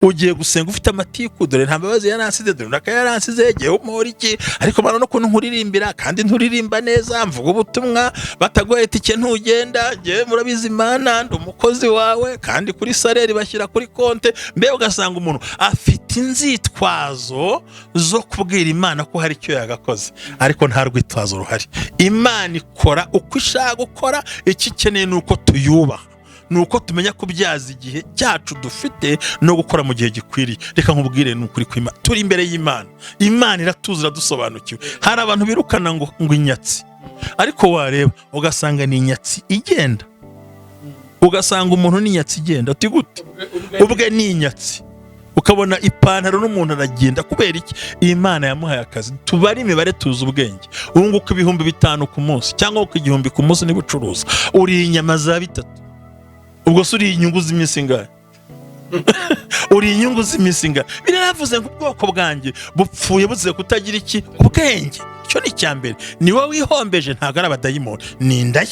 Ugiye gusenga ufite amatiku, dore nta mbabazi yaransize, dore naka yaransize, ngewe umpora iki? Ariko mana, n'ukuntu nkuririmbira kandi nturirimba neza, mvuga ubutumwa, bataguhaye itike ntugenda. Ngewe murabizi Imana, ndi umukozi wawe, kandi kuri salaire bashyira kuri konte. Mbe ugasanga umuntu afite inzitwazo zo kubwira Imana ko hari icyo yagakoze, ariko nta rwitwazo ruhari. Imana ikora uko ishaka gukora. Icyo ikeneye ni uko tuyubaha, ni uko tumenya kubyaza igihe cyacu dufite no gukora mu gihe gikwiriye. Reka nkubwire, ni ukuri kw'Imana, turi imbere y'Imana, Imana iratuzi, iradusobanukiwe. Hari abantu birukana ngo inyatsi, ariko wareba ugasanga ni inyatsi igenda, ugasanga umuntu ni inyatsi igenda. Uti gute? Ubwe ni inyatsi, ukabona ipantaro n'umuntu aragenda. Kubera iki? Imana yamuhaye akazi. Tubare imibare, tuzi ubwenge. Wunguka 5000 ku munsi cyangwa 1000 ku munsi niba ucuruza, uriye inyama za bitatu. Ubwo se uriye inyungu z'iminsi ingahe? Uriye inyungu z'iminsi ingahe? Biravuze ngo ubwoko bwanjye bupfuye buzize kutagira iki? Ubwenge. Icyo ni icya mbere. Ni wowe wihombeje, ntabwo ari abadayimoni, ni indaya.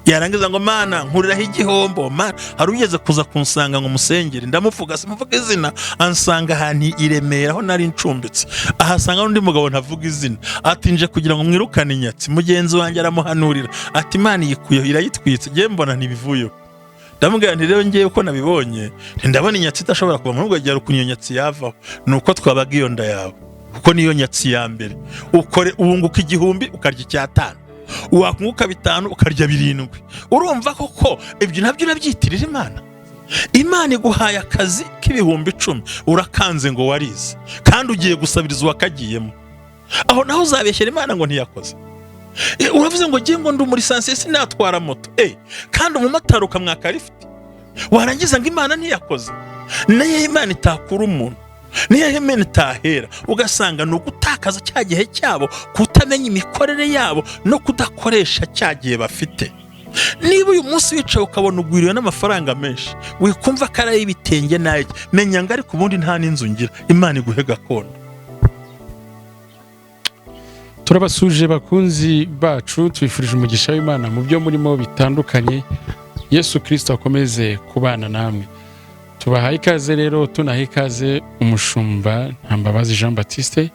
Yarangiza ngo: "Mana, nkuriraho igihombo, Mana." Hari ugeze kuza kunsanga ngo musengere, ndamuvuga, simuvuga izina, ansanga ahantu i Remera aho nari ncumbitse, ahasanga n'undi mugabo ntavuga izina, ati: "Nje kugira ngo mwirukane inyatsi." Mugenzi wanjye aramuhanurira ati: "Imana iyikuyeho, irayitwitse." Ngewe mbona ntibivuyeho. Ndamubwira nti: "Rero ngewe uko nabibonye, ndabona inyatsi idashobora kuva muri ubwo gihe. Ukuntu iyo nyatsi yavaho ni uko twabaga iyo nda yawe, kuko niyo nyatsi ya mbere. Ukore wunguka 1000 ukarya icyatanu, wakunguka 5 ukarya 7. Urumva koko ibyo nabyo urabyitirira Imana? Imana iguhaye akazi k'10,000, urakanze ngo warize, kandi ugiye gusabiriza uwakagiyemo. Aho naho uzabeshyera Imana ngo ntiyakoze? Uravuze ngo ngiye ngo ndi umulicencié, sinatwara moto, kandi umumotari ukamwaka lifuti, warangiza ngo Imana ntiyakoze. Nayo Imana itakura umuntu, niyo Imana itahera. Ugasanga ni ugutakaza cya gihe cyabo, kutamenya imikorere yabo no kudakoresha cya gihe bafite. Niba uyu munsi wicaye ukabona ugwiriwe n'amafaranga menshi, wikumva ko ari ay'ibitenge n'ay'iki, menya ngo ariko ubundi nta n'inzu ngira. Imana iguhe gakondo. Turabasuje bakunzi bacu, tubifurije umugisha w'Imana mu byo murimo bitandukanye. Yesu Kirisito akomeze kubana namwe. Tubahaye ikaze rero, tunaha ikaze umushumba Ntambabazi Jean Baptiste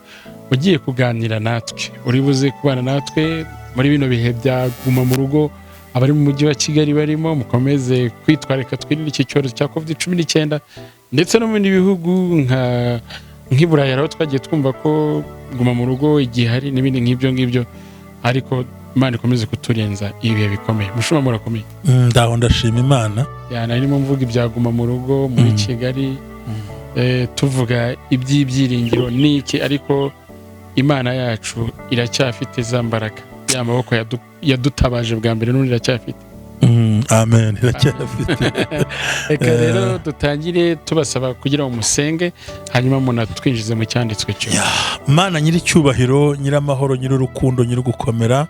ugiye kuganira natwe, uri buze kubana natwe muri bino bihe bya guma mu rugo. Abari mu mujyi wa Kigali barimo, mukomeze kwitwararika, twirinde iki cyorezo cya COVID-19, ndetse no mu bindi bihugu nk'i Burayi aho twagiye twumva ko guma mu rugo igihe hari n'ibindi nk'ibyo ngibyo. Ariko Imana ikomeze kuturenza ibihe bikomeye. Mushumba, murakomeye? Ndaho, ndashima Imana. Ya, narimo mvuga ibya guma mu rugo muri Kigali, tuvuga iby'ibyiringiro n'iki, ariko Imana yacu iracyafite za mbaraga, ya maboko yadutabaje bwa mbere n'ubundi iracyafite. Amen, iracyafite. Reka rero dutangire tubasaba kugira ngo musenge, hanyuma munatwinjize mu cyanditswe cyo. Mana nyir'icyubahiro, nyir'amahoro, nyir'urukundo, nyir'ugukomera,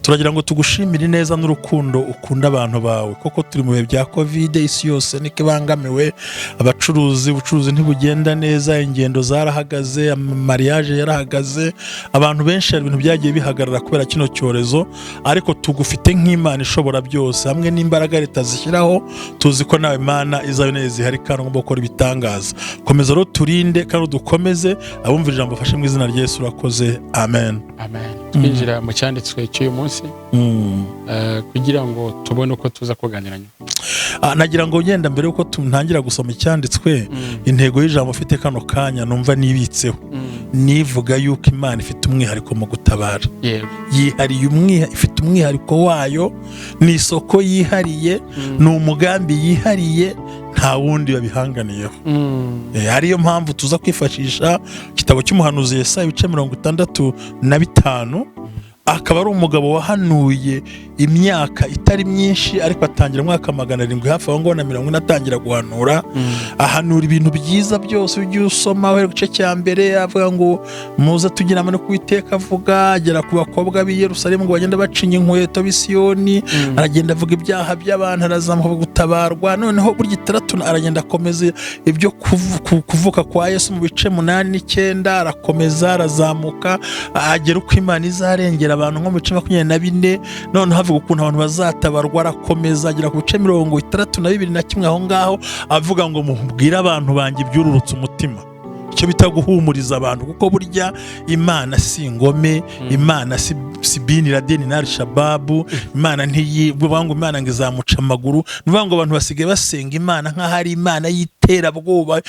turagira ngo tugushimire neza n'urukundo ukunda abantu bawe. Koko turi mu bihe bya COVID, isi yose niko ibangamiwe, abacuruzi ubucuruzi ntibugenda neza, ingendo zarahagaze, amamariage yarahagaze, abantu benshi hari ibintu byagiye bihagarara kubera kino cyorezo. Ariko tugufite nk'Imana ishobora byose, hamwe n'imbaraga leta zishyiraho, tuzi ko nawe Mana izawe neza zihari kandi ugomba gukora ibitangaza. Komeza rero turinde kandi udukomeze, abumva ijambo bafashe mu izina rya Yesu. Urakoze, amen. Amen. Twinjira mu cyanditswe cy'uyu munsi kugira ngo tubone uko tuza kuganira nyuma. Nagira ngo ngenda mbere yuko ntangira gusoma icyanditswe, intego y'ijambo ufite kano kanya numva nibitseho nivuga yuko Imana ifite umwihariko mu gutabara. Yihariye, ifite umwihariko wayo, ni isoko yihariye, ni umugambi yihariye, nta wundi babihanganiyeho. Ariyo mpamvu tuza kwifashisha igitabo cy'umuhanuzi Yesaya, ibice 65. Akaba ari umugabo wahanuye imyaka itari myinshi, ariko atangira umwaka 700 hafi aho ngaho na 40 atangira guhanura. Ahanura ibintu byiza byose. Ujye usoma uhereye ku gice cya mbere, avuga ngo: "Muze tugira amano ku Uwiteka avuga." Agera ku bakobwa b'i Yerusalemu ngo bagenda bacinya inkweto b'i Siyoni. Aragenda avuga ibyaha by'abantu, arazamuka gutabarwa. Noneho burya itandatu aragenda akomeza ibyo kuvuka kwa Yesu mu bice 8 n'9, arakomeza arazamuka agera uko Imana izarengera. Abwira abantu nko mu bice 24, noneho avuga ukuntu abantu bazatabarwa, arakomeza agera ku bice 62 na kimwe aho ngaho, avuga ngo mubwire abantu banjye ibyururutse umutima, icyo bita guhumuriza abantu, kuko burya Imana si ingome. Imana si Bin Laden na Al-Shabaab. Imana ntiyivuga ngo Imana ngo izamuca amaguru. Ni ukuvuga ngo abantu basigaye basenga Imana nk'aho ari Imana y'iterabwoba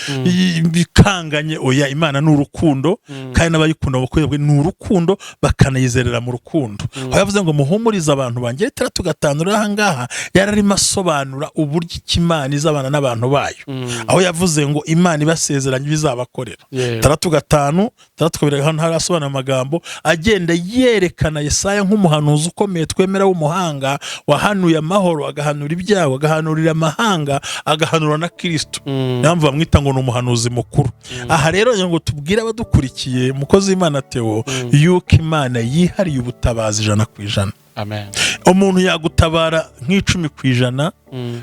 bikanganye. Oya, Imana ni urukundo, kandi n'abayikunda bakwiye ni urukundo, bakanayizerera mu rukundo. Aho yavuze ngo muhumurize abantu banjye, 65 rero, aha ngaha yari arimo asobanura uburyo iki Imana izabana n'abantu bayo, aho yavuze ngo Imana ibasezeranye bizabakorera. 65, 62, hano hari asobanura amagambo agenda yerekana Yesaya nk'umuhanuzi ukomeye twemera w'umuhanga, wahanuye amahoro, agahanura ibyago, agahanurira amahanga, agahanura na Kirisito. Niyo mpamvu bamwita ngo ni umuhanuzi mukuru. Aha rero ngira ngo tubwire abadukurikiye, umukozi w'Imana Theo, yuko Imana yihariye ubutabazi 100%. Amen. Umuntu yagutabara nk'10%,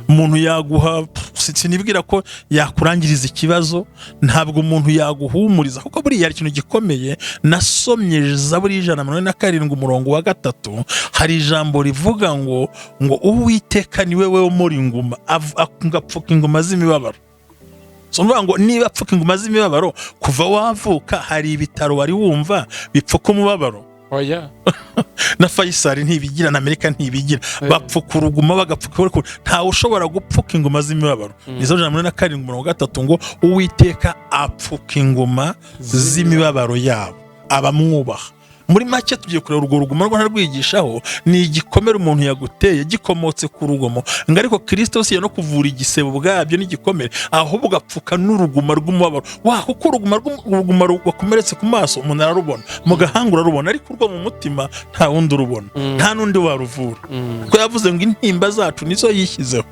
umuntu yaguha, sinibwira ko yakurangiriza ikibazo. Ntabwo umuntu yaguhumuriza, kuko buriya hari ikintu gikomeye nasomye, Zaburi y'147 umurongo wa 3, hari ijambo rivuga ngo "Uwiteka ni we womora inguma, agapfuka inguma z'imibabaro." So nuvuga ngo niba apfuka inguma z'imibabaro, kuva wavuka hari ibitaro wari wumva bipfuka umubabaro? Oya. Na Faisal ntibigira, na Amerika ntibigira. Bapfuka uruguma, bagapfuka, ariko ntawe ushobora gupfuka inguma z'imibabaro. Ni zo 147 umurongo wa 3, ngo "Uwiteka apfuka inguma z'imibabaro yabo abamwubaha." Muri make, tugiye kureba urwo ruguma rwo ntarwigishaho, ni igikomere umuntu yaguteye gikomotse ku rugomo, ngo ariko Kirisito si no kuvura igisebe ubwabyo n'igikomere, ahubwo apfuka n'uruguma rw'umubabaro wa, kuko uruguma wakomeretse ku maso umuntu ararubona, mu gahanga urarubona, ariko urwo mu mutima nta wundi urubona, nta n'undi waruvura, kuko yavuze ngo intimba zacu nizo yishyizeho.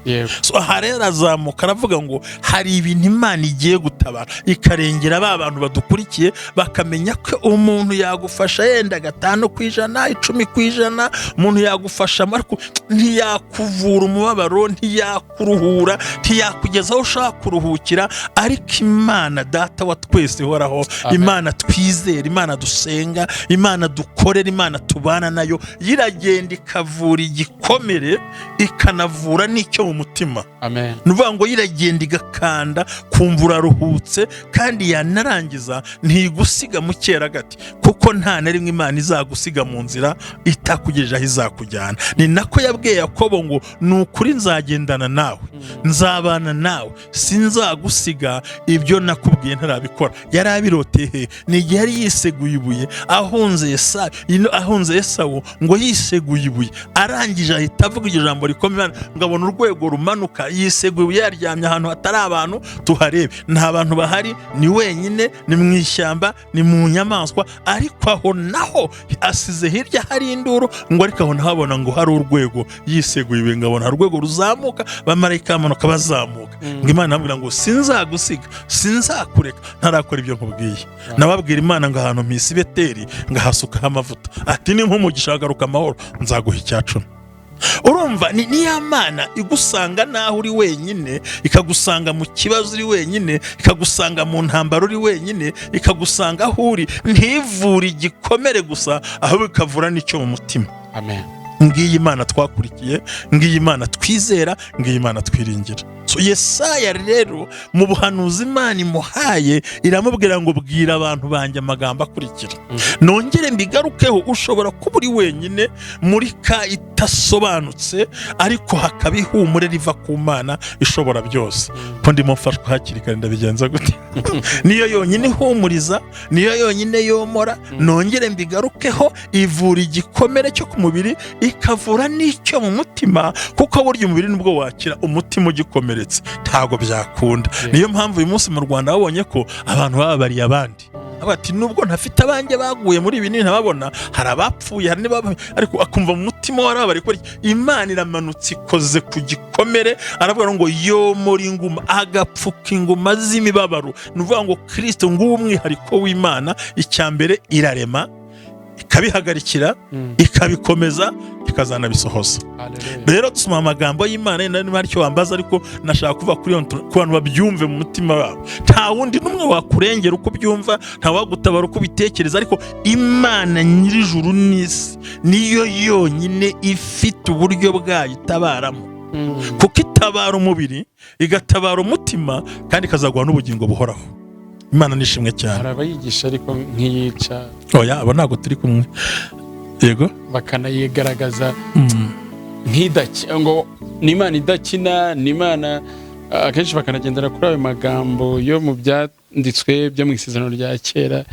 So aha rero arazamuka aravuga ngo hari ibintu Imana igiye gutabara, ikarengera ba bantu badukurikiye, bakamenya ko umuntu yagufasha yenda 5%, 10%, umuntu yagufasha, ariko ntiyakuvura umubabaro, ntiyakuruhura, ntiyakugeza aho ushaka kuruhukira. Ariko Imana Data wa twese ihoraho, Amen. Imana twizera, Imana dusenga, Imana dukorera, Imana tubana nayo, iragenda ikavura igikomere, ikanavura n'icyo mu mutima. Amen. Ni ukuvuga ngo iragenda igakanda, kumva uraruhutse, kandi yanarangiza ntigusiga mu cyeragati, kuko nta na rimwe Imana izagusiga mu nzira itakugejeje aho izakujyana. Ni nako yabwiye Yakobo ngo ni ukuri nzagendana nawe, nzabana nawe, sinzagusiga ibyo nakubwiye ntarabikora. Yari abiroteye he? Ni igihe yari yiseguye ibuye ahunze Esawu, ahunze Esawu, ngo yiseguye ibuye, arangije ahita avuga iryo jambo rikomeye, ngo abona urwego rumanuka. Yiseguye ibuye, yaryamye ahantu hatari abantu, tuharebe nta bantu bahari, ni wenyine, ni mu ishyamba, ni mu nyamaswa, ariko aho naho asize hirya hari induru, ngo ariko aho naho abona ngo hari urwego. Yiseguye ibuye ngo abona hari urwego ruzamuka, bamarayika bamanuka bazamuka, ngo Imana iramubwira ngo sinzagusiga, sinzakureka ntarakora ibyo nkubwiye. Nababwira Imana ngo ahantu mpisi Beteri ngahasukaho amavuta, ati ni nk'umugisha wagaruka amahoro nzaguha icya cumi. Urumva ni ya Mana igusanga naho uri wenyine, ikagusanga mu kibazo uri wenyine, ikagusanga mu ntambaro uri wenyine, ikagusanga aho uri, ntivure igikomere gusa, ahubwo ikavura n'icyo mu mutima. Amen. Ngiyi Imana twakurikiye, ngiyi Imana twizera, ngiyi Imana twiringira. So Yesaya rero mu buhanuzi Imana imuhaye, iramubwira ngo bwira abantu banjye amagambo akurikira. Nongere mbigarukeho, ushobora kuba uri wenyine muri ka itasobanutse, ariko hakaba ihumure riva ku Mana ishobora byose. Ko ndimo mfashwa hakiri kare, ndabigenza gute? Niyo yonyine ihumuriza, niyo yonyine yomora. Nongere mbigarukeho, ivura igikomere cyo ku mubiri, ikavura n'icyo mu mutima, kuko burya umubiri nubwo wakira, umutima ugikomeretse ntabwo byakunda. Niyo mpamvu uyu munsi mu Rwanda babonye ko abantu bababariye abandi, bati nubwo ntafite abanjye baguye muri ibi ntababona, hari abapfuye, hari n'ibaba, ariko akumva mu mutima warababariye kubera iki? Imana iramanutse ikoze ku gikomere. Aravuga ngo yomora inguma, agapfuka inguma z'imibabaro. Ni ukuvuga ngo Kirisito, nguwo umwihariko w'Imana. Icya mbere, irarema, ikabihagarikira, ikabikomeza, Ikazanabisohoza. Hallelujah. Rero dusoma amagambo y'Imana. Yenda niba aricyo wambaza, ariko nashaka kuva kuri iyo ku bantu babyumve mu mutima wabo. Nta wundi n'umwe wakurengera uko ubyumva, nta wagutabara uko ubitekereza, ariko Imana nyir'ijuru n'isi niyo yonyine ifite uburyo bwayo itabaramo, kuko itabara umubiri, igatabara umutima, kandi ikazaguha n'ubugingo buhoraho. Imana nishimwe cyane. Hari abayigisha ariko nk'iyica. Oya, abo ntabwo turi kumwe, yego. Bakanayigaragaza nk'idakina, ngo ni Imana idakina, ni Imana. Akenshi bakanagendera kuri ayo magambo yo mu byanditswe byo mu Isezerano rya Kera,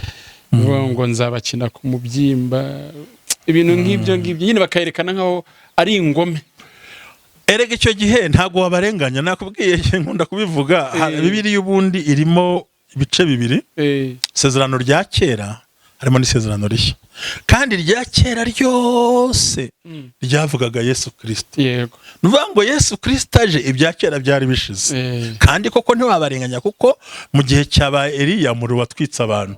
bivuga ngo nzabakina ku mubyimba, ibintu nk'ibyo ngibyo nyine, bakayerekana nk'aho ari ingome. Erega icyo gihe ntabwo wabarenganya. Nakubwiye, nkunda kubivuga. Bibiliya ubundi irimo ibice bibiri: isezerano rya kera, harimo n'isezerano rishya. Kandi irya kera ryose ryavugaga Yesu Kirisito. Ni ukuvuga ngo Yesu Kirisito aje, ibya kera byari bishize. Kandi koko ntiwabarenganya, kuko mu gihe cya ba Eliya umuriro watwitse abantu.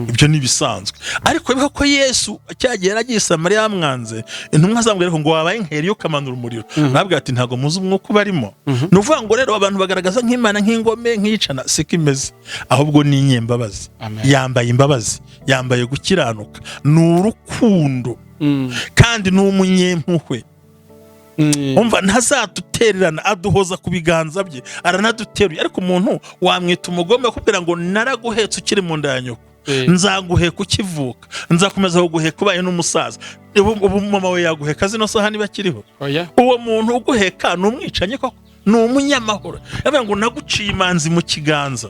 Ibyo ni ibisanzwe. Ariko bivuga ko Yesu cyagiye yaragiye i Samariya bamwanze, intumwa zambwira ngo wabaye nka Eliya ukamanura umuriro. Nabwira ati: "Ntabwo muzi umwuka ubarimo." Ni ukuvuga ngo rero abantu bagaragaza nk'Imana nk'ingome, nk'iyicana, siko imeze, ahubwo ni inyembabazi. Amen. Yambaye imbabazi, yambaye gukiranuka, ni urukundo, kandi ni umunyempuhwe. Umva, ntazadutererana, aduhoza ku biganza bye, aranaduteruye. Ariko umuntu wamwita umugome akubwira ngo naraguhetse ukiri mu nda ya nyoko, nzaguheka ukivuka, nzakomeza kuguheka ubaye n'umusaza. Ubu mama we yaguheka zino saha niba akiriho? Oya. Uwo muntu uguheka ni umwicanyi koko? Ni umunyamahoro. Yavuga ngo naguciye imanzi mu kiganza.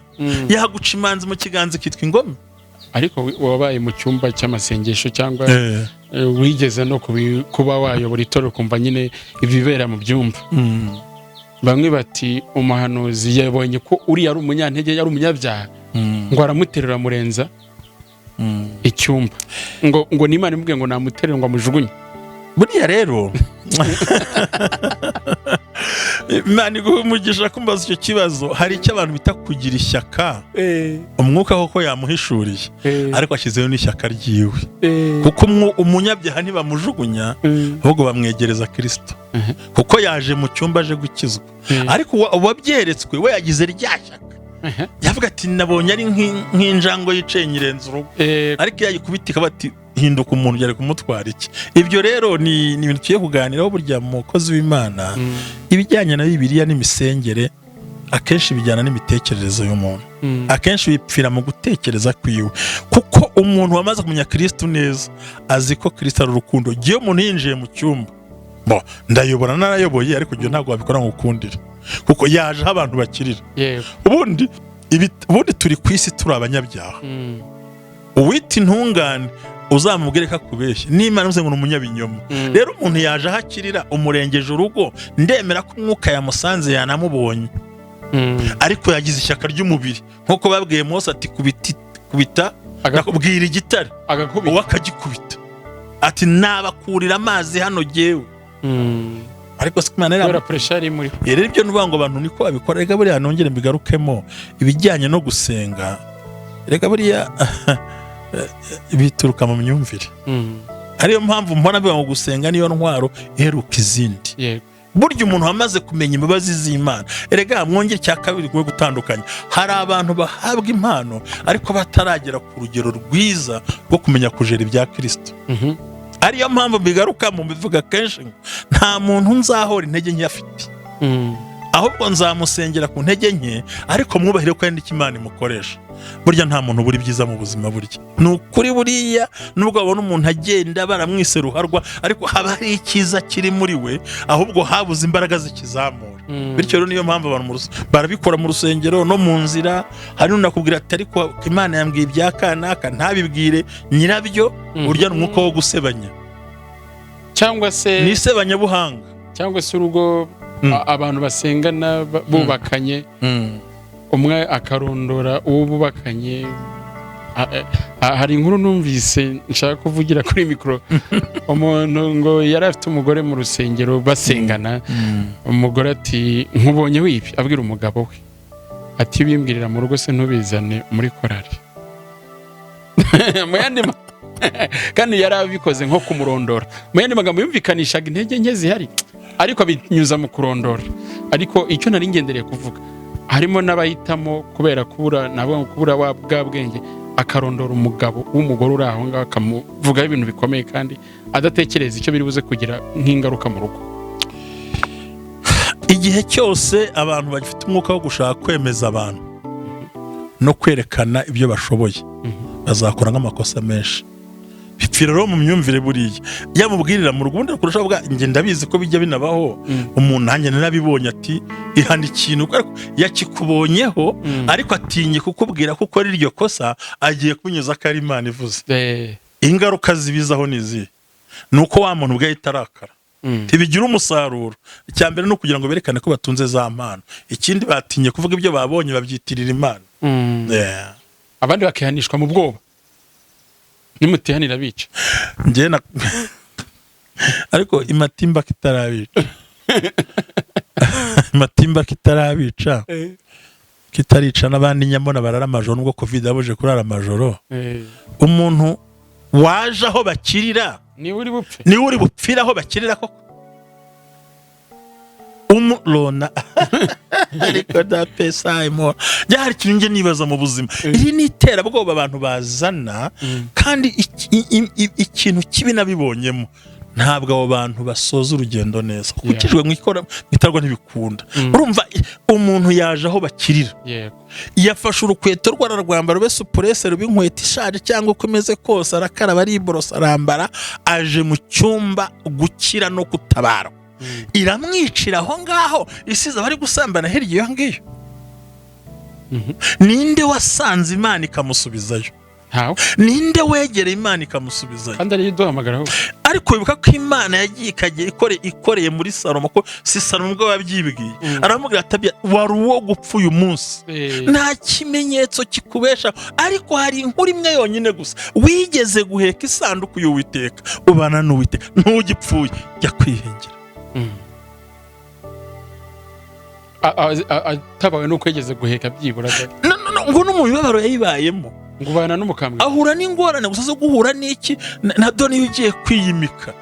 Yaguca imanzi mu kiganza ikitwa ingome? Ariko wabaye mu cyumba cy'amasengesho cyangwa wigeze no kuba wayobora itorero, ukumva nyine ibibera mu byumba. Bamwe bati umuhanuzi yabonye ko uriya ari umunyantege, yari umunyabyaha, ngo aramuterura amurenza icyumba, ngo n'Imana imubwiye ngo namuterure ngo amujugunye. Buriya rero Imana iguha umugisha kumbaza icyo kibazo. Hari icyo abantu bita kugira ishyaka. Umwuka koko yamuhishuriye, ariko ashyizeho n'ishyaka ryiwe, kuko umunyabyaha ntibamujugunya, ahubwo bamwegereza Kirisito, kuko yaje mu cyumba aje gukizwa. Ariko uwabyeretswe we yagize rya shyaka, yavuga ati nabonye ari nk'injangwe yicaye nyirenza urugo, ariko iyo ayikubita ikaba ati hinduka umuntu, byari kumutwara iki? Ibyo rero ni ibintu tugiye kuganiraho. Burya mukozi w'Imana, ibijyanye na Bibiliya n'imisengere akenshi bijyana n'imitekerereze y'umuntu. Akenshi bipfira mu gutekereza kwiwe, kuko umuntu wamaze kumenya Kirisitu neza azi ko Kirisitu ari urukundo. Igihe umuntu yinjiye mu cyumba, bo ndayobora, narayoboye, ariko ibyo ntabwo wabikora ngo ukundire, kuko yaje aho abantu bakirira. Ubundi turi ku isi turi abanyabyaha. Uwita intungane uzamubwire ko akubeshya, n'Imana ivuze ngo ni umunyabinyoma. Rero umuntu yaje aho akirira, umurengeje urugo. Ndemera ko umwuka yamusanze, yanamubonye, ariko yagize ishyaka ry'umubiri, nk'uko babwiye Mose ati kubita, kubita, nakubwira igitare. Agakubita. Uwo akagikubita, ati nabakurira amazi hano jyewe. Ariko si Imana kubera pressure yari imuriho. Rero ibyo nuvuga ngo abantu niko babikora. Reka buriya nongere mbigarukemo, ibijyanye no gusenga, reka buriya bituruka mu myumvire. Ariyo mpamvu mbona bivuga ngo gusenga niyo ntwaro iheruka izindi. Burya umuntu wamaze kumenya imbabazi z'Imana, erega mwongere icya kabiri we gutandukanya, hari abantu bahabwa impano ariko bataragera ku rugero rwiza rwo kumenya kujera ibya Kirisito. Ariyo mpamvu mbigarukamo, mbivuga kenshi ngo nta muntu nzahora intege nke afite, ahubwo nzamusengera ku ntege nke, ariko mwubahire ko hari n'icyo Imana imukoresha. Burya nta muntu ubura ibyiza mu buzima. Burya ni ukuri, buriya nubwo babona umuntu agenda baramwise ruharwa, ariko haba hari icyiza kiri muri we, ahubwo habuze imbaraga zikizamura. Bityo rero niyo mpamvu abantu barabikora mu rusengero no mu nzira. Hari n'unakubwira ati ariko Imana yambwiye ibya kanaka, ntabibwire nyirabyo. Urya ni umwuka wo gusebanya. Cyangwa se ni isebanyabuhanga. Cyangwa se urugo, abantu basengana bubakanye, umwe akarondora uwo bubakanye. Hari inkuru numvise nshaka kuvugira kuri mikoro. Umuntu ngo yari afite umugore mu rusengero basengana. Umugore ati nkubonye wibye, abwira umugabo we ati bimbwirira mu rugo se, ntubizane muri korari. Mu yandi Kandi yari abikoze nko kumurondora. Mu yandi magambo, yumvikanishaga intege nke zihari, ariko abinyuza mu kurondora. Ariko icyo nari ngendereye kuvuga, harimo n'abahitamo kubera kubura, navuga ngo kubura wa bwa bwenge, akarondora umugabo w'umugore uri aho ngaho, akamuvugaho ibintu bikomeye kandi adatekereza icyo biri buze kugira nk'ingaruka mu rugo. Igihe cyose abantu bagifite umwuka wo gushaka kwemeza abantu no kwerekana ibyo bashoboye, bazakora nk'amakosa menshi. Bipfira rero mu myumvire. Buriya yamubwirira mu rugo, ubundi kurushaho kuvuga, njye ndabizi ko bijya binabaho. Umuntu, nanjye narabibonye, ati ihana ikintu ariko yakikubonyeho, ariko atinye kukubwira ko ukora iryo kosa, agiye kubinyuza ko ari Imana ivuze. Ingaruka zibizaho ni izihe? Ni uko wa muntu ubwe ahita arakara. Ntibigira umusaruro. Icya mbere ni ukugira ngo berekane ko batunze za mpano. Ikindi, batinye kuvuga ibyo babonye, babyitirira Imana. Yeah. Abandi bakihanishwa mu bwoba, nimutihanira bica. Njye na ariko imatimba kitarabica, imatimba kitarabica, kitarica n'abandi. Nyambona barara amajoro, nubwo COVID yabuje kurara amajoro. Umuntu waje aho bakirira, niwe uri bupfe. Niwe uri bupfire aho bakirira koko? Umurona ariko da pesa imo hari ikintu njye nibaza mu buzima. Iri ni iterabwoba abantu bazana. Kandi ikintu kibi nabibonyemo, ntabwo abo bantu basoza urugendo neza, kuko ukijwe mu ikora mu itarwa ntibikunda. Urumva, umuntu yaje aho bakirira, yafashe urukweto rwe ararwambara, rube supurese, rube inkweto ishaje cyangwa uko imeze kose, arakaraba, ariborosa, arambara, aje mu cyumba gukira no gutabarwa. Iramwicira aho ngaho, isize abari gusambana hirya iyo ngiyo. Ninde wasanze Imana ikamusubizayo? Ntawe. Ninde wegereye Imana ikamusubizayo? Kandi ariyo iduhamagara ahubwo. Ariko wibuka ko Imana yagiye ikajya ikoreye muri Salomo, ko si Salomo ubwo yabyibwiye. Aramubwira ati: "Wari uwo gupfa uyu munsi. Nta kimenyetso kikubesha, ariko hari inkuru imwe yonyine gusa: wigeze guheka isanduku y'Uwiteka, ubana n'Uwiteka, ntugipfuye, jya kwihengera." Atabawe nuko yigeze guheka byibura da. No, no, no, ngo no mu mibabaro yayibayemo. Ngo ubana n'umukambwe. Ahura n'ingorane gusa zo guhura n'iki, na dore ugiye kwiyimika.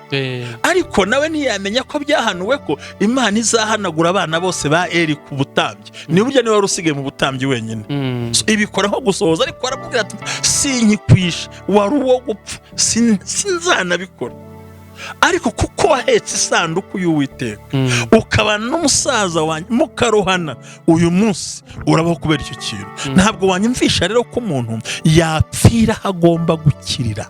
Ariko nawe ntiyamenya ko byahanuwe ko Imana izahanagura abana bose ba Eri ku butambyi. Ni burya niwe wari usigaye mu butambyi wenyine. So, ibikora nko gusohoza, ariko aramubwira ati: "Sinkikwishe, wari uwo gupfa, sinzanabikora, ariko kuko wahetse isanduku y'Uwiteka, ukabana n'umusaza wanjye mukarohana, uyu munsi urabaho kubera icyo kintu." Ntabwo wanyumvisha rero ko umuntu yapfira aho agomba gukirira.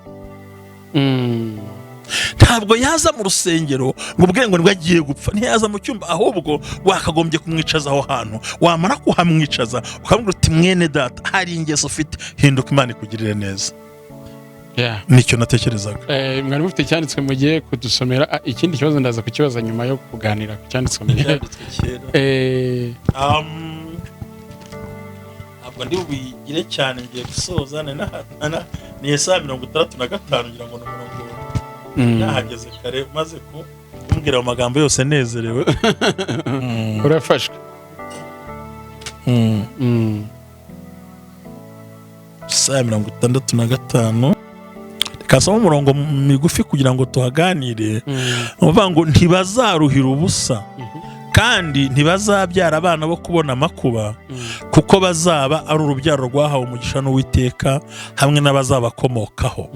Ntabwo yaza mu rusengero ngo ubwire ngo nibwo agiye gupfa. Ntiyaza mu cyumba, ahubwo wakagombye kumwicaza aho hantu. Wamara kuhamwicaza, ukamubwira uti: "Mwene data, hari ingeso ufite, hinduka, Imana ikugirire neza." Nicyo natekerezaga. Mwari mufite icyanditswe mugiye kudusomera. Ikindi kibazo ndaza kukibaza nyuma yo kuganira ku cyanditswe mugiye. Ntabwo ndi bubigire cyane, ngiye gusoza. Ni Yesaya 65, ngira ngo ni umurongo. Nahageze kare, maze kumbwira ayo magambo yose nezerewe. Urafashwe. Yesaya 65, reka nsome umurongo migufi kugira ngo tuhaganire. Ni ukuvuga ngo ntibazaruhira ubusa, kandi ntibazabyara abana bo kubona amakuba, kuko bazaba ari urubyaro rwahawe umugisha n'Uwiteka hamwe n'abazabakomokaho.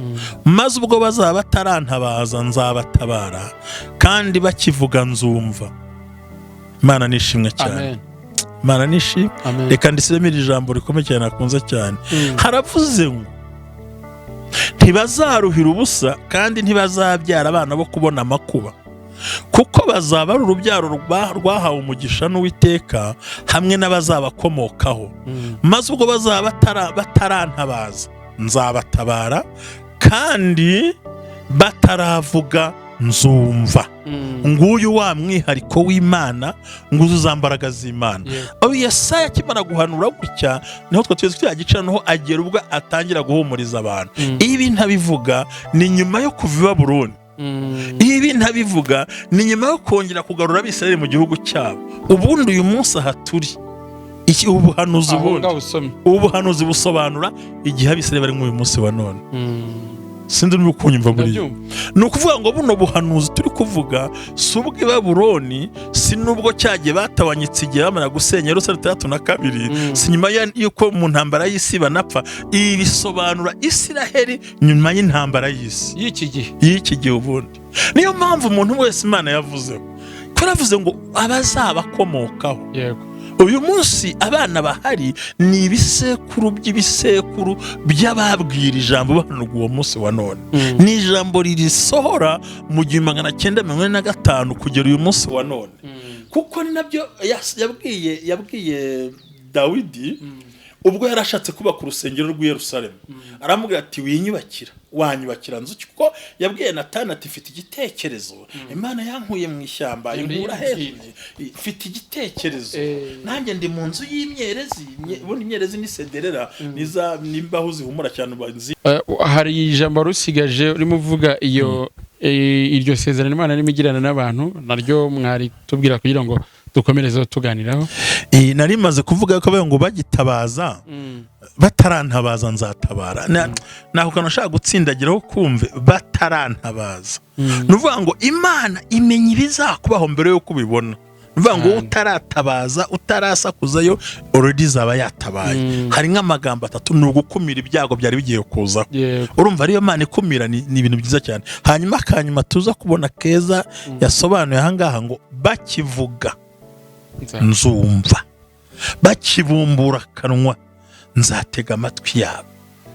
Maze ubwo bazaba batarantabaza, nzabatabara, kandi bakivuga nzumva. Imana nishimwe cyane. Amen. Imana nishimwe. Amen. Reka ndisubiremo iri jambo rikomeye cyane, nakunze cyane. Haravuze ngo ntibazaruhira ubusa, kandi ntibazabyara abana bo kubona amakuba, kuko bazaba ari urubyaro rwahawe umugisha n'Uwiteka hamwe n'abazabakomokaho. Maze ubwo bazaba batarantabaza, nzabatabara, kandi bataravuga nzumva. Nguyu wa mwihariko w'Imana, nguzu za mbaraga z'Imana. Aho Yesaya akimara guhanura gutya, niho twe tuzi kiriya gice, noneho agera ubwo atangira guhumuriza abantu. Ibi ntabivuga ni nyuma yo kuva i Babuloni. Ibi ntabivuga ni nyuma yo kongera kugarura Abisirayeli mu gihugu cyabo. Ubundi uyu munsi aha turi, iki ubu buhanuzi, Aho ubundi ngaho usomye. ubu buhanuzi busobanura igihe Abisirayeli bari uyu munsi wa none. Sinzi niba ukunyumva buriya. Ndabyumva. Ni ukuvuga ngo buno buhanuzi turi kuvuga si ubw'i Babuloni, si n'ubwo cyagiye batawanyitse igihe bamara gusenya Yerusalemu 62, si nyuma y'uko mu ntambara y'isi banapfa. Ibi bisobanura Isiraheli nyuma y'intambara y'isi y'iki gihe. Y'iki gihe ubundi. Niyo mpamvu umuntu wese Imana yavuzeho ko yaravuze ngo abazabakomokaho. Uyu munsi abana bahari ni ibisekuru by'ibisekuru by'ababwira ijambo bahanurwa uwo munsi wa none. Ni ijambo ririsohora mu 1945 kugera uyu munsi wa none, kuko ni nabyo yabwiye Dawidi ubwo yari ashatse kubaka urusengero rw'i Yerusalemu. Aramubwira ati: "Winyubakira, wanyubakira nzu ki?" Kuko yabwiye Natani ati: "Mfite igitekerezo, Imana yankuye mu ishyamba, inkura hejuru, mfite igitekerezo, nanjye ndi mu nzu y'imyerezi." Ubundi imyerezi ni sederera, niza n'imbaho zihumura cyane nzi. Hari ijambo wari usigaje urimo uvuga, iyo iryo sezerano Imana irimo igirana n'abantu, naryo mwari tubwira kugira ngo dukomerezeho tuganiraho. Nari maze kuvuga ko bavuga ngo bagitabaza, batarantabaza nzatabara. Nako kantu nashaka gutsindagiraho, kumve batarantabaza. Ni ukuvuga ngo Imana imenya ibizakubaho mbere y'uko ubibona. Ni ukuvuga ngo wowe utaratabaza, utarasakuzayo, already izaba yatabaye. Hari nk'amagambo atatu: ni ugukumira ibyago byari bigiye kuzaho. Urumva ariyo Mana ikumira, ni ibintu byiza cyane. Hanyuma akanyuma tuza kubona keza yasobanuye ahangaha ngo bakivuga nzumva, bakibumbura akanwa nzatega amatwi yabo.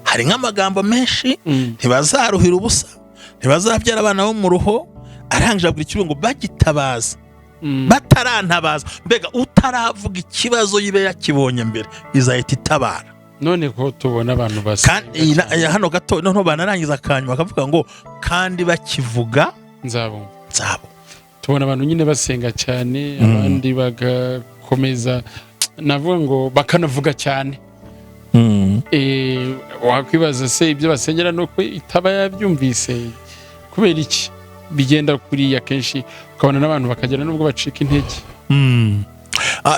Hari nk'amagambo menshi: ntibazaruhira ubusa, ntibazabyara abana bo mu ruho. Arangije abwira ikirungo ngo bagitabaza, batarantabaza. Mbega utaravuga ikibazo yibe yakibonye mbere, izahita itabara. None ko tubona abantu basenga Kandi cyane, hano gato noneho banarangiza akanyuma bakavuga ngo kandi bakivuga nzabumva. Nzabo. Tubona abantu nyine basenga cyane, abandi bagakomeza, navuga ngo bakanavuga cyane. Wakwibaza se ibyo basengera nuko itaba yabyumvise? Kubera iki bigenda kuriya kenshi, ukabona n'abantu bakagera n'ubwo bacika intege?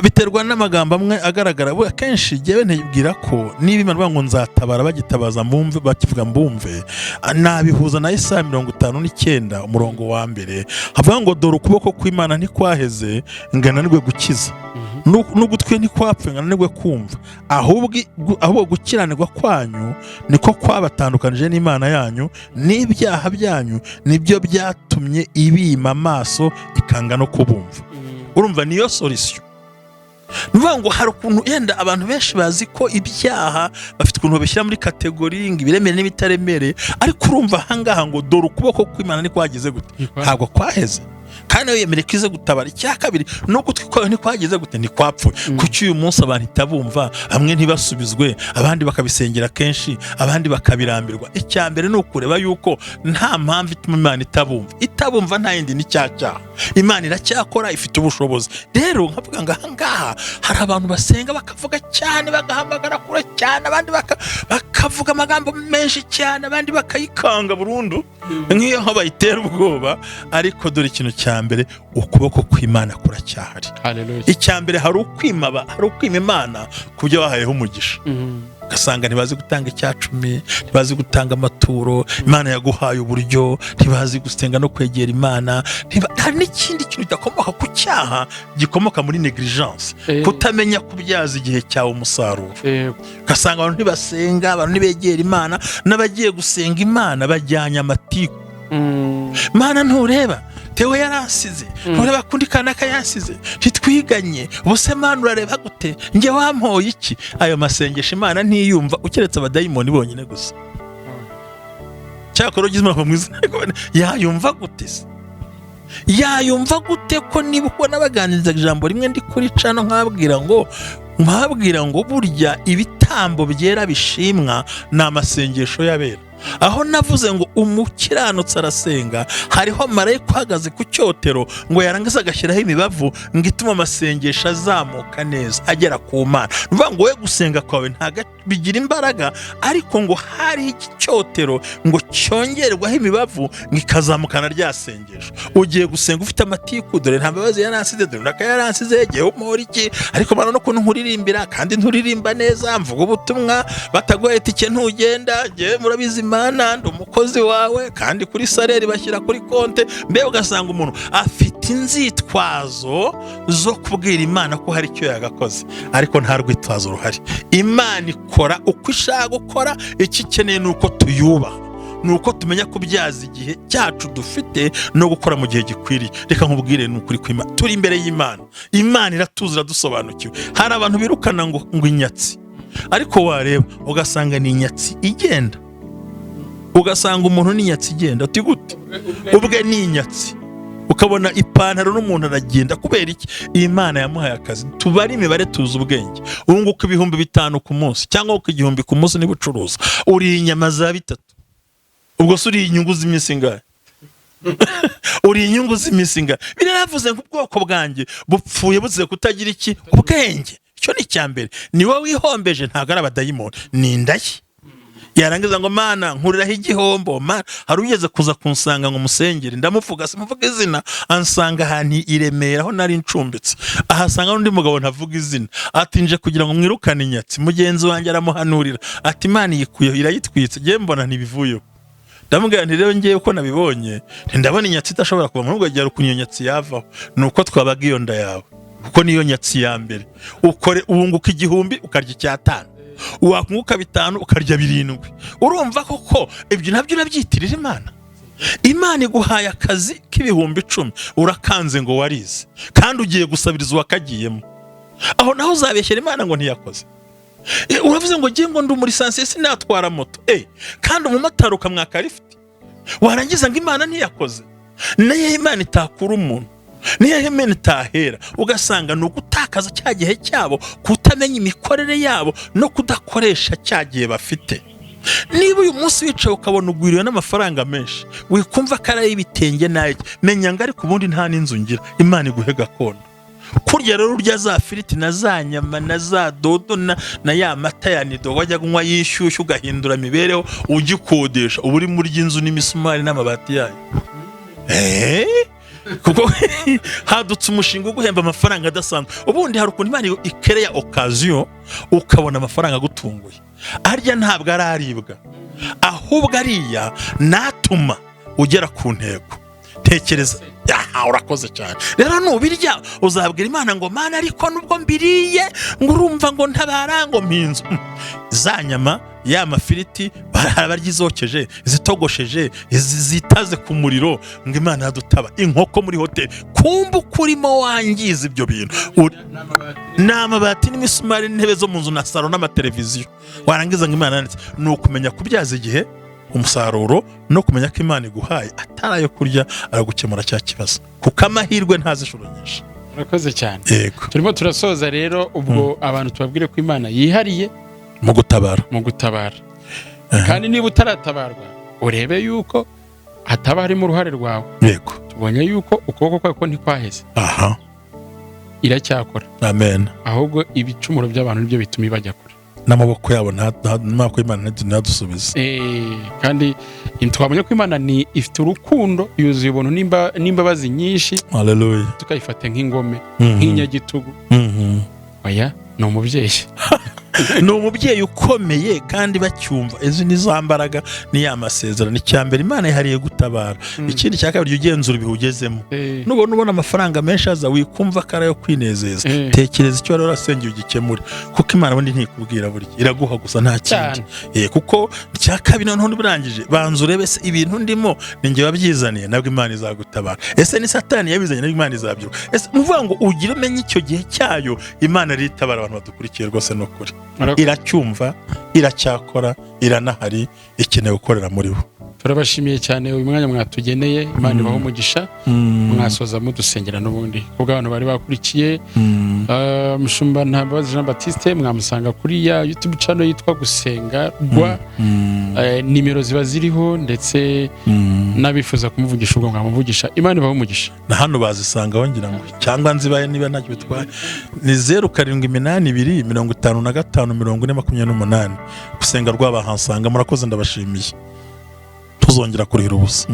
Biterwa n'amagambo amwe agaragara. We akenshi jyewe ntibwira ko niba Imana ivuga ngo nzatabara bagitabaza mbumve, bakivuga mbumve, nabihuza na Isaya 59 umurongo wa mbere, havuga ngo dore ukuboko kw'Imana ntikwaheze ngo ananirwe gukiza, n'ugutwi ntikwapfe ngo ananirwe kumva, ahubwo gukiranirwa kwanyu niko kwabatandukanije n'Imana yanyu, n'ibyaha byanyu nibyo byatumye ibima amaso ikanga no kubumva. Urumva niyo solution. Ni ukuvuga ngo hari ukuntu yenda abantu benshi bazi ko ibyaha bafite ukuntu babishyira muri category ngo ibiremereye n'ibitaremereye, ariko urumva ahangaha ngo dore ukuboko kw'Imana ntikwageze gute? Ntabwo kwaheze, kandi nawe yemereye ko ize gutabara. Icya kabiri, n'ugutwi kwayo ntikwageze gute? Ntikwapfuye. Kuki uyu munsi abantu itabumva, bamwe ntibasubizwe, abandi bakabisengera kenshi, abandi bakabirambirwa? Icya mbere ni ukureba yuko nta mpamvu ituma Imana itabumva. Itabumva nta yindi, ni cya cyaha. Imana iracyakora, ifite ubushobozi. Rero nkavuga ngo ahangaha hari abantu basenga bakavuga cyane, bagahamagara kure cyane, abandi bakavuga amagambo menshi cyane, abandi bakayikanga burundu nk'iyo aho bayitera ubwoba. Ariko dore ikintu cya mbere: ukuboko kw'Imana kuracyahari. Haleluya. Icya mbere, hari ukwima Imana ku byo bahayeho umugisha. Ugasanga ntibazi gutanga icyacumi, ntibazi gutanga amaturo. Imana yaguhaye uburyo, ntibazi gusenga no kwegera Imana. Hari n'ikindi kintu kidakomoka ku cyaha, gikomoka muri negligence, kutamenya kubyaza igihe cyawe umusaruro. Ugasanga abantu ntibasenga, abantu ntibegera Imana, n'abagiye gusenga Imana bajyanye amatiku. Mana, ntureba Tewe yaransize? Ntureba kundi kanaka yansize? Ntitwiganye? Ubuse Mana urareba gute? Njye wampoye iki? Ayo masengesho Imana ntiyumva, ukiretse abadayimoni bonyine gusa. Cyakora ugize umurava mwiza yayumva gute se? Yayumva gute ko niba ubona baganirizaga ijambo rimwe ndi kuri cano, nkababwira ngo burya ibitambo byera bishimwa ni amasengesho y'abera, aho navuze ngo umukiranutsi arasenga, hariho marayika uhagaze ku cyotero, ngo yarangiza agashyiraho imibavu ngo ituma amasengesho azamuka neza agera ku Mana. Ni ukuvuga ngo wowe gusenga kwawe ntabwo bigira imbaraga, ariko ngo hariho icyotero ngo cyongerwaho imibavu ngo ikazamukana rya sengesho. Ugiye gusenga ufite amatiku: dore nta mbabazi yaransize, dore ndaka yaransize, yewe umpora iki? Ariko Mana, no kuntu nkuririmbira kandi nturirimba neza, mvuga. ubutumwa, bataguhaye itike ntugenda, njyewe murabizi Imana ndi umukozi wawe, kandi kuri salaire bashyira kuri konte. Mbe ugasanga umuntu afite inzitwazo zo kubwira Imana ko hari icyo yagakoze, ariko nta rwitwazo ruhari. Imana ikora uko ishaka gukora, icyo ikeneye ni uko tuyubaha, ni uko tumenya kubyaza igihe cyacu dufite no gukora mu gihe gikwiriye. Reka nkubwire, ni ukuri kw'Imana, turi imbere y'Imana, Imana iratuzi, iradusobanukiwe. Hari abantu birukana ngo inyatsi, ariko wareba ugasanga ni inyatsi igenda, ugasanga umuntu ni inyatsi igenda. Uti gute? Ubwe ni inyatsi, ukabona ipantaro n'umuntu aragenda. Kubera iki? Imana yamuhaye akazi. Tubare imibare, tuzi ubwenge. Wunguka 5000 ku munsi cyangwa wunguka 1000 ku munsi niba ucuruza, uriye inyama za bitatu, ubwo se uriye inyungu z'iminsi ingahe? Uriye inyungu z'iminsi ingahe? Biravuze ngo ubwoko bwanjye bupfuye buzize kutagira iki? Ubwenge. Icyo ni icya mbere. Ni wowe wihombeje, ntabwo ari abadayimoni, ni indaya. Yarangiza ngo: "Mana, nkuriraho igihombo, Mana." Hari ugeze kuza kunsanga ngo musengere, ndamuvuga, simuvuga izina, ansanga ahantu i Remera aho nari ncumbitse, ahasanga n'undi mugabo ntavuga izina, ati: "Nje kugira ngo mwirukane inyatsi." Mugenzi wanjye aramuhanurira ati: "Imana iyikuyeho, irayitwitse." Ngewe mbona ntibivuyeho. Ndamubwira nti: "Rero ngewe uko nabibonye, ndabona inyatsi idashobora kuva muri ubwo gihe. Ukuntu iyo nyatsi yavaho ni uko twabaga iyo nda yawe, kuko niyo nyatsi ya mbere. Ukore wunguka 1000 ukarya icyatanu, wakunguka 5 ukarya 7. Urumva koko ibyo nabyo urabyitirira Imana? Imana iguhaye akazi k'10,000, urakanze ngo warize, kandi ugiye gusabiriza uwakagiyemo. Aho naho uzabeshyera Imana ngo ntiyakoze? Uravuze ngo ngiye ngo ndi umu licencié, sinatwara moto, kandi umumotari ukamwaka lifuti, warangiza ngo Imana ntiyakoze. Nayo Imana itakura umuntu, niyo Imana itahera. Ugasanga ni ugutakaza cya gihe cyabo, kutamenya imikorere yabo no kudakoresha cya gihe bafite. Niba uyu munsi wicaye ukabona ugwiriwe n'amafaranga menshi, wikumva ko ari ay'ibitenge n'ay'iki, menya ngo ariko ubundi nta n'inzu ngira, Imana iguhe gakondo. Kurya rero urya za firiti na za nyama na za dodo na ya mata ya Nido wajya kunywa yishyushyu, ugahindura imibereho ugikodesha, uba uri muri inzu n'imisumari n'amabati yayo. Kuko hadutse umushinga uguhemba amafaranga adasanzwe. Ubundi hari ukuntu Imana ikereya occasion, ukabona amafaranga agutunguye. Arya ntabwo araribwa, ahubwo ariya natuma ugera ku ntego. Tekereza aha, urakoze cyane. Rero nubirya uzabwira Imana ngo: "Mana, ariko nubwo mbiriye, ngo urumva ngo ntabara, ngo mpinzu za nyama, ya mafiriti, barya izokeje, izitogosheje, zitaze ku muriro, ngo Imana yadutaba inkoko muri hoteli." Kumva uko urimo wangiza ibyo bintu, ni amabati n'imisumari n'intebe zo mu nzu na salo n'amateleviziyo, warangiza ngo Imana yanditse. Ni ukumenya kubyaza igihe umusaruro no kumenya ko Imana iguhaye atari ayo kurya, aragukemura cya kibazo, kuko amahirwe ntazi inshuro nyinshi. Murakoze cyane. Yego. Turimo turasoza rero. Ubwo abantu tubabwire ko Imana yihariye mu gutabara. Mu gutabara. Kandi niba utaratabarwa, urebe yuko hataba harimo uruhare rwawe. Tubonye yuko ukuboko kwawe ko ntikwaheze, iracyakora. Amen. Ahubwo ibicumuro by'abantu nibyo bituma ibajya kure. N'amaboko yabo n'amaboko y'Imana ntadusubize. Kandi twabonye ko Imana ni ifite urukundo, yuzuye ubuntu n'imbabazi nyinshi. Haleluya. Tukayifata nk'ingome, nk'inyagitugu. Oya, ni umubyeyi. Ni umubyeyi ukomeye, kandi bacyumva izi ni za mbaraga, ni ya masezerano. Icya mbere, Imana yihariye gutabara. Ikindi cya kabiri, jya ugenzura ibihe ugezemo. Nubona ubona amafaranga menshi aza, wikumva ko ari ayo kwinezeza. Tekereza icyo wari warasengeye ugikemure, kuko Imana ubundi ntikubwira, burya iraguha gusa, nta kindi. Kuko icya kabiri noneho urangije, banza urebe se ibintu ndimo ni njye wabyizaniye? Nabwo Imana izagutabara. Ese ni Satani yabizanye? Nabwo Imana izabyuka. Ese ni ukuvuga ngo ugire umenye icyo gihe cyayo Imana rero itabara abantu badukurikiye rwose, ni ukuri. Iracyumva, iracyakora, iranahari, ikeneye gukorera muri bo. Turabashimiye cyane uyu mwanya mwatugeneye. Imana ibahe umugisha. Mwasoza mudusengera n'ubundi kubwo abantu bari bakurikiye. Mushumba Ntambabazi Jean Baptiste mwamusanga kuri ya YouTube channel yitwa Gusenga Rwa. Nimero ziba ziriho, ndetse n'abifuza kumuvugisha ubwo mwamuvugisha. Imana ibahe umugisha. Na hano bazisangaho ngira ngo, cyangwa nzibaye niba ntacyo bitwaye. Ni 0782554028. Gusenga rwabahansanga. Murakoze, ndabashimiye, tuzongera kurihira ubusa.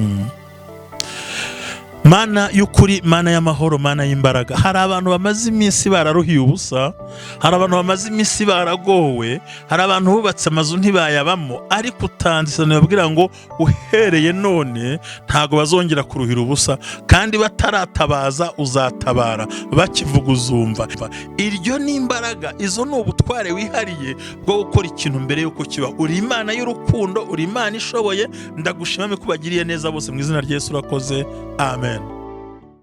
Mana y'ukuri, Mana y'amahoro, Mana y'imbaraga, hari abantu bamaze iminsi bararuhiye ubusa, hari abantu bamaze iminsi baragowe, hari abantu bubatse amazu ntibayabamo, ariko utanze isano babwira ngo uhereye none ntabwo bazongera kuruhira ubusa, kandi bataratabaza uzatabara, bakivuga uzumva. Iryo ni imbaraga, izo ni ubutware wihariye bwo gukora ikintu mbere y'uko kiba. Uri Imana y'urukundo, uri Imana ishoboye. Ndagushima ko ubagiriye neza bose mu izina rya Yesu. Urakoze, amen.